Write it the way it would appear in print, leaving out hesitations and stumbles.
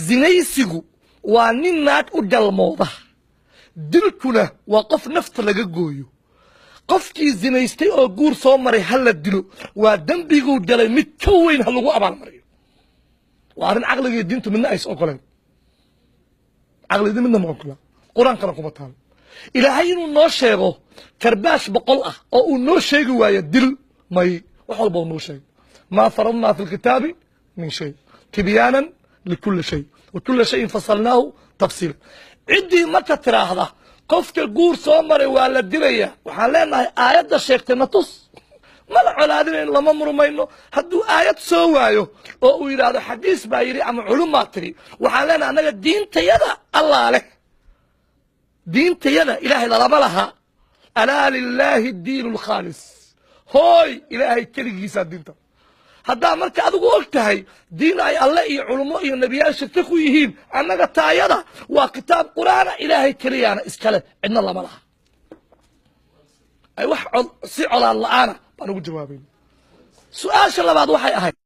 Zinaysigu waa nin naag u galmooda, dilkuna waa qof nafta laga gooyo. Qofkii zinaystay oo guur soo maray ha la dilo, waa dembiguu galay mid ka weyn ha lagu abaalmariyo. Waa arrin caqliga iyo diintu midna ays ogoleen. Caqligii midna ma ogola, Qur-aankana kuma taal. Ilaahay inuu noo sheego karbaash 100 ah oo uu noo sheegi waayo dil, may wax walba uu noo sheegay. ما فرطنا في الكتاب من شيء، تبيانا لكل شيء، وكل شيء فصلناه تفصيلا. Ciddii marka tiraahda qofka guur soo maray waa la dilaya, waxaan leenahay aayadda sheegtay na tus. Mana colaadinayn, lama murmayno. Hadduu aayad soo waayo oo uu yidhaahdo xadiis baa yidhi ama culumaa tiri, waxaan leenahay annaga diintayada Allaa leh, diintayada Ilaahay lalama laha. ألا لله الدين الخالص. Hooy, Ilaahay keligiisaa diinta. Haddaa marka adigu og tahay diin ay Alle iyo culummo iyo nebiyaal shirka ku yihiin, annaga taayada waa kitaab Qur-aana, Ilaahay keliyaana iskale, cidna lama laha. Ay wax si colaad la-aana baan ugu jawaabayna. Su-aasha labaad waxay ahayd